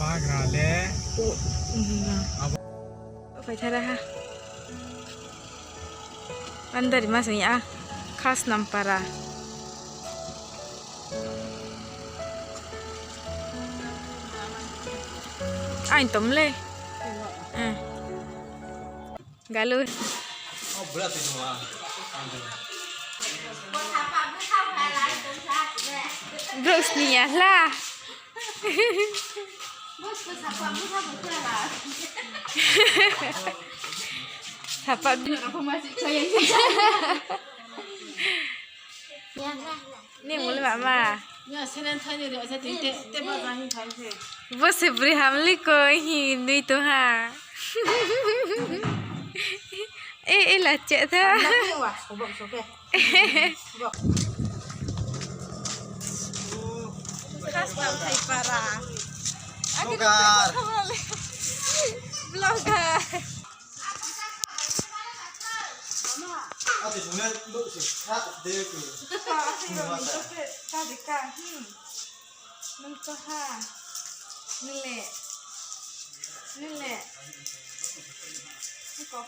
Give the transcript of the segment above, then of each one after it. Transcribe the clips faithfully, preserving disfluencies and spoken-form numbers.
Pagra le. Phai thara ha. Andari ma sing ya. Khasnam para. Ain tom le. Eh. Galu. Brouh sni ya hla. Sapa. Ni muli mama. Bo se bri hamli ko hi nui tong ha. E, e, la che tha. Khasnam thai para. Vlogger. Vlogger. Nung to ha. Nung le. Nung le. Kau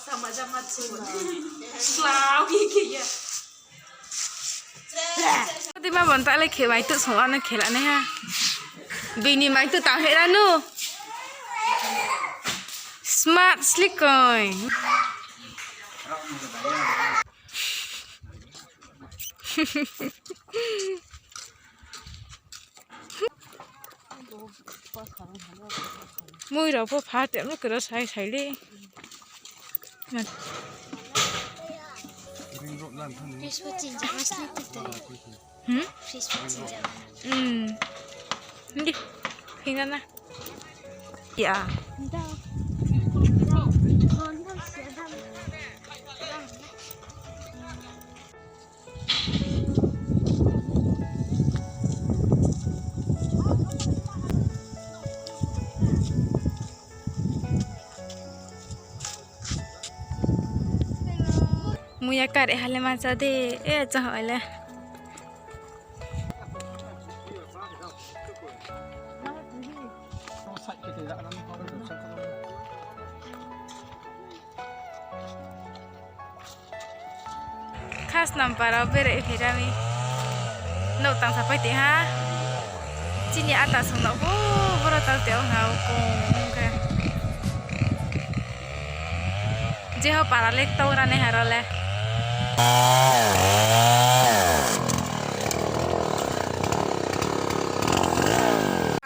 sama jama tu. Slau gigi ya. Di ma bon ta le khe mai tu song ano khela nai ha. Bini mai tu tang hera nu. Smart slikoi. Mui rao pho pha te no kero sai sai le. Fridge pho chinja ma sini tui tui. Hmm? Fridge pho chinja ma. Hmm. Hindi. Hinga na. Ya. Muya kare hale ma cha de, e cha hoi le. Khasnam para wo bere pherami. Nouh tang sapai ti ha. Chini ata sung no bo, boro tal te ong ha, o kong khe. Jeho para le tau rani haro le.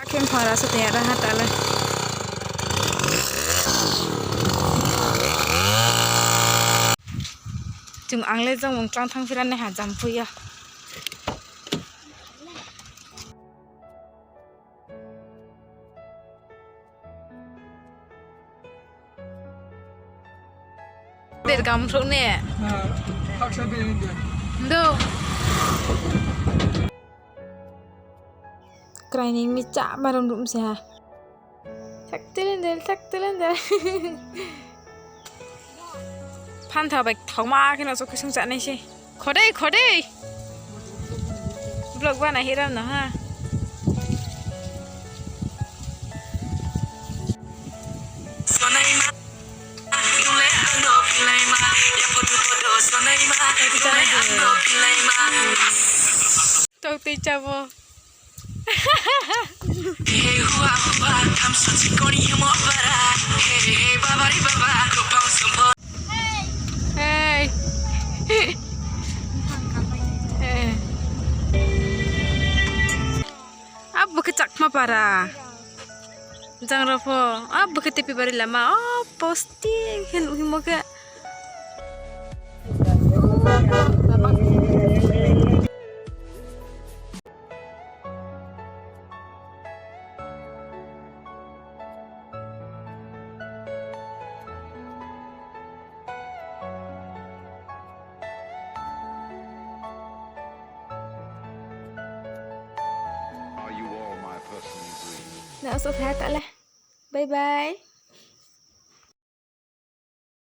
Akhe phara se tong ya ra ha ta le. Chung ang le jang mung tlang thang phira nai ha jam phui ya. Dergam sok ne. Do. Krai ni mi cha marom rum se ha. Thak telendel, thak telendel. Phantha bai thokma khe no chokhe sung cha nai se. Khodei, khodei. Vlog banai hiram no ha. Tok tui chabo. Hey. Abo khe Chakma para. Jang rao pho. Abo khe Tepi bari lama. O posti khe nuh himo khe. Are you all my personal dream? Na, so kha ta le. Bye bye.